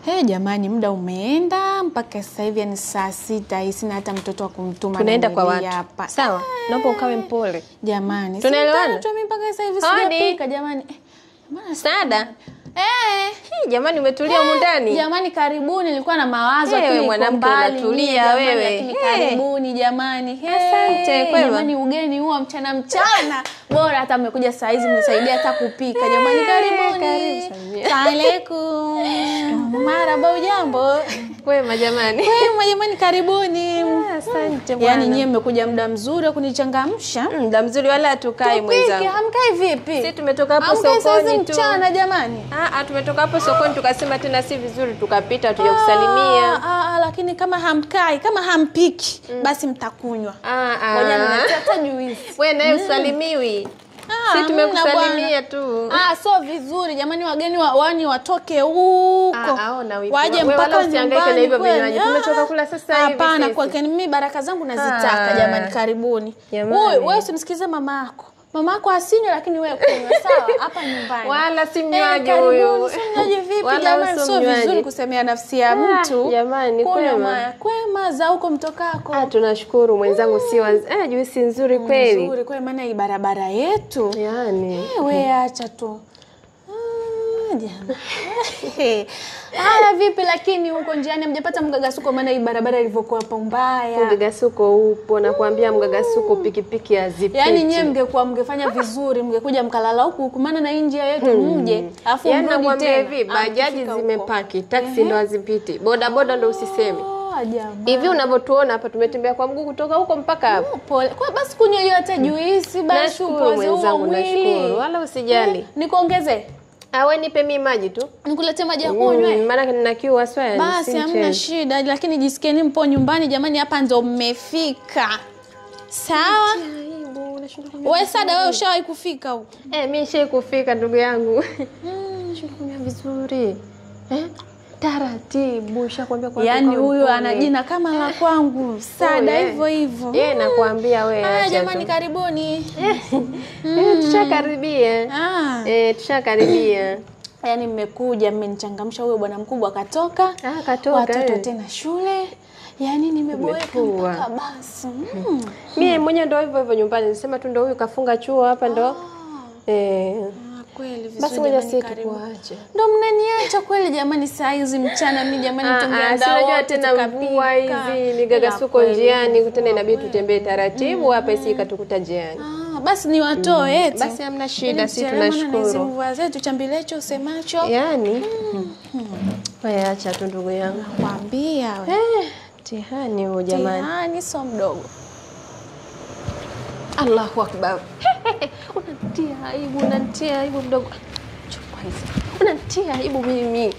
Hey, jamani muda umeenda mpaka sasa hivi ni saa 6 hii, sina hata mtoto wa kumtuma. Tunaenda kwa watu. Sawa? Naomba ukawe mpole. Jamani. Tunaelewana? Mimi mpaka sasa hivi sijapika jamani. Maana Sada. Hii jamani umetulia humu ndani. Jamani karibuni, nilikuwa na mawazo lakini mwanamke unatulia wewe. Karibuni jamani. Asante kwema. Jamani ugeni huo mchana mchana. Bora hata mmekuja saa hizi mnisaidia hata kupika. Jamani karibuni. Alaikum. Marhaba, ujambo? Kwema jamani. Kwema jamani karibuni. Asante bwana. Yaani nyie mmekuja muda mzuri wa kunichangamsha. Muda mzuri wala hatukai mwenzangu. Hamkai vipi? Sisi tumetoka hapo sokoni tu. Mchana jamani. Tumetoka hapo sokoni tukasema tena si vizuri tukapita tuje kusalimia. Lakini kama hamkai, kama hampiki, basi mtakunywa. Ngoja niletea hata juisi. Wewe naye usalimiwi. Sisi tumekusalimia tu. So vizuri jamani, wageni wani watoke huko. Waje mpaka usihangaike na hivyo vinywaji. Tumechoka kula sasa hivi. Hapana, kwa mimi baraka zangu nazitaka jamani, karibuni. Wewe usimsikize mama yako. Mama yako asinywe lakini wewe kunywa, sawa? Hapa nyumbani. Wala si mnywaji huyu. Si mnywaji vipi jamani? Sio vizuri kusemea nafsi ya mtu. Jamani kwema. Kwema za huko mtokako. Tunashukuru mwenzangu, si juisi nzuri kweli. Nzuri kweli, maana hii barabara yetu. Yaani. Wewe acha tu. Jamani. Haya vipi lakini huko njiani hamjapata mgagasuko, maana hii barabara ilivyokuwa hapo mbaya. Mgagasuko upo nakwambia, mgagasuko pikipiki hazipiti. Yaani nyewe mngekuwa mngefanya vizuri, mngekuja mkalala huku huku, maana na njia yetu mje, afu mrudi tena. Yaani hivi bajaji zimepaki, taksi ndo hazipiti, boda boda ndo usiseme. Hivi unavyotuona hapa tumetembea kwa mguu kutoka huko mpaka hapo. Pole. Kwa basi kunywa hiyo hata juisi basi upoze huo mwili. Wala usijali. Nikuongeze? Awe nipe mimi maji tu. Nikuletee maji ya kunywa. Maana nina kiu haswa. Basi hamna shida, lakini jisikieni mpo nyumbani jamani, hapa ndo mmefika. Sawa? Wewe Sada, wewe ushawahi kufika huko? Mimi nishawahi kufika ndugu yangu. Nashindwa kunywa vizuri. Taratibu, nishakwambia kwa. Yaani huyu ana jina kama la kwangu, Sada hivyo hivyo. Yeye nakwambia wewe. Haya jamani karibuni. Tushakaribia. Tushakaribia. Yaani mmekuja mmenichangamsha, huyo bwana mkubwa katoka. Katoka. Watoto tena shule. Yaani nimeboeka mpaka basi. Mimi mwenyewe ndio hivyo hivyo nyumbani. Nisema tu ndio huyu kafunga chuo hapa ndo. Kweli vizuri. Basi ngoja sisi tukuache. Ndio mnaniacha kweli jamani saa hizi mchana mimi jamani tungeandaa wote tena mvua hizi migagasuko njiani tena inabidi tutembee taratibu hapa isi ikatukuta njiani. Basi ni watoe eti. Basi hamna shida, sisi tunashukuru. Mvua zetu chambilecho usemacho. Yaani wewe acha tu ndugu yangu. Nakwambia wewe. Mtihani huo jamani. Mtihani sio mdogo. Allahu Akbar. Unanitia aibu, unanitia aibu mdogo. Chukua hizi. Unanitia aibu mimi.